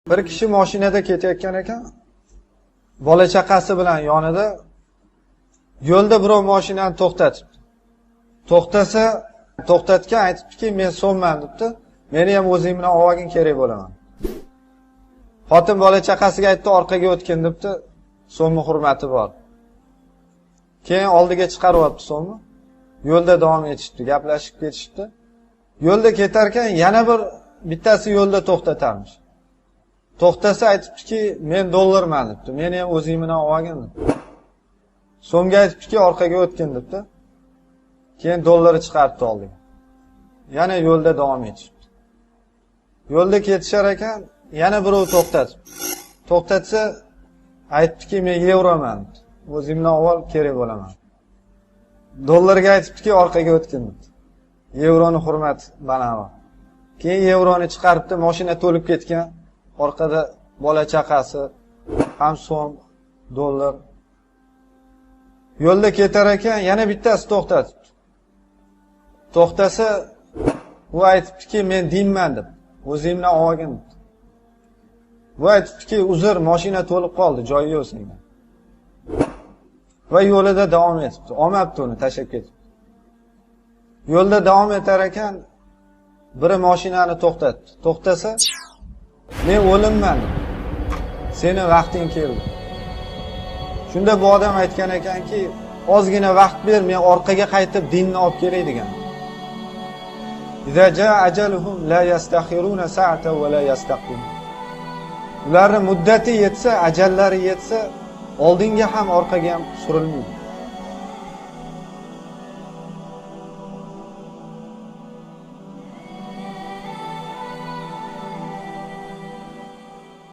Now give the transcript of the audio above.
Bir kishi mashinada ketayotgan ekan, bola chaqasi bilan yonida, yo'lda birov mashinani to'xtatibdi. To'xtasa, to'xtatgan aytibdiki, men so'mman debdi. Meni ham o'zing bilan olgin, kerak bo'laman. Xotin bola chaqasiga aytdi, orqaga o'tgin debdi. So'mni hurmati bor. Keyin oldiga chiqaryapti so'mni. Yo'lda davom etishdi, gaplashib ketishdi. Yo'lda ketarkan yana bir bittasi yo'lda to'xtatarmish. To'xtasa aytibdiki, men dollarman debdi. Meni ham o'zing bilan olgin debdi. So'mga aytibdiki, orqaga o'tgin debdi. Keyin dollarni chiqaribdi oldiga. Yana yo'lda davom etishdi. Yo'lda ketishar ekan, yana birov to'xtatibdi. To'xtatsa aytibdiki, men yevroman debdi. O'zimdan avval kerak bo'laman. Dollarga aytibdiki, orqaga o'tgin debdi. Yevroni hurmat balandroq. Keyin yevroni chiqaribdi, mashina to'lib ketgan. Orqada bola chaqasi, ham so'm, dollar. Yo'lda ketar ekan, yana bittasi to'xtatibdi. To'xtasa, u aytibdiki, men dinman deb. O'zingdan olgin deb. Bu aytibdiki, uzr, mashina to'lib qoldi, joyi yo'q senga. Va yo'lida davom etibdi. Olmabdi uni, tashlab ketibdi. Yo'lda davom etar ekan, biri mashinani to'xtatdi. To'xtasa, men o'limman deb. Seni vaqting keldi. Shunda bu odam aytgan ekanki, ozgina vaqt ber, men orqaga qaytib dinni olib kelay degan. Iza jaa ajaluhum la yastakhiruna sa'atan va la yastaqdimun. Ularning muddati yetsa, ajallari yetsa, oldinga ham orqaga ham surilmaydi.